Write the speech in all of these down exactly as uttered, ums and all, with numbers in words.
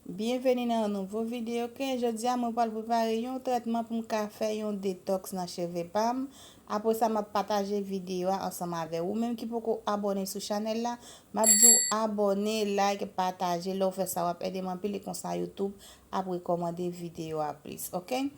Byenveni nan yon nouvo videyo. Ok, jodi a mwen pral prepare yon trètman pou m ka fè yon detoks nan cheve pa m. Apre sa, m ap pataje videyo a ansanm avè ou. Ou menm ki poko abòne sou chanèl la, m ap di w abòne, like, pataje. Lè w fè sa, w ap ede m anpil e konsa YouTube ap rekòmande videyo a plis. Ok?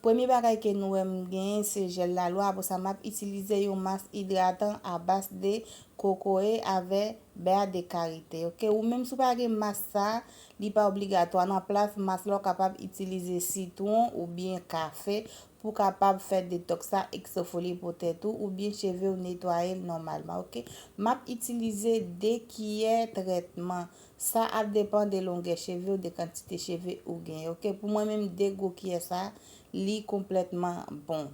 Premye bagay ke nou wè m genyen se jèl lalwa. Apre sa, m ap itilize yon mas idratan a baz de kokoye avè bè de karite. Ok, ou menm si w pa gen mas sa, li pa obligatwa. Nan plas mas la, w kapab itilize sitwon oubyen kafe pou w kapab fè detoks sa, eksfoli po tèt ou oubyen cheve w netwaye l nòmalman. Ok, m ap itilize de kiyè trètman. Sa ap depann de longè cheve w, de kantite cheve ou gen. Ok, pou mwen menm, de gwo kiyè sa, li konplètman bon.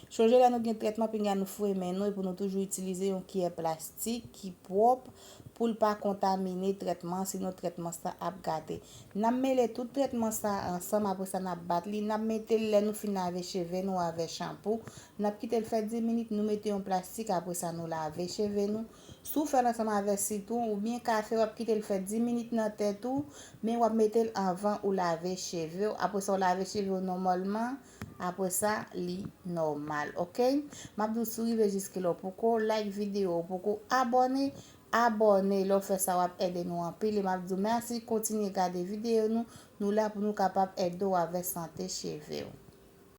Chonje lè nou gen trètman, pinga nou fouye men nou epi nou toujou itilize yon kiyè plastik ki pwòp pou l pa kontamine trètman, sinon trètman sa ap gate. N ap mele tout trètman sa ansanm, apre sa n ap bat li, n ap mete l lè nou fin lave cheve nou avè chanpou, n ap kite l fè dis minit, nou mete yon plastik, apre sa nou lave cheve nou. Si w fè l ansanm avè sitwon oubyen kafe, w ap kite l fè dis minit nan tèt ou, men w ap mete l anvan ou lave cheve w. Apre sa, w lave cheve w nòmalman. Apre sa, li nòmal, ok? M ap di w si w rive jiske la w poko like videyo, w poko abòne, abòne. Lè w fè sa, w ap ede nou anpil. E m ap di w mèsi, kontinye gade videyo nou. Nou la pou nou kapab ede w avè sante cheve w.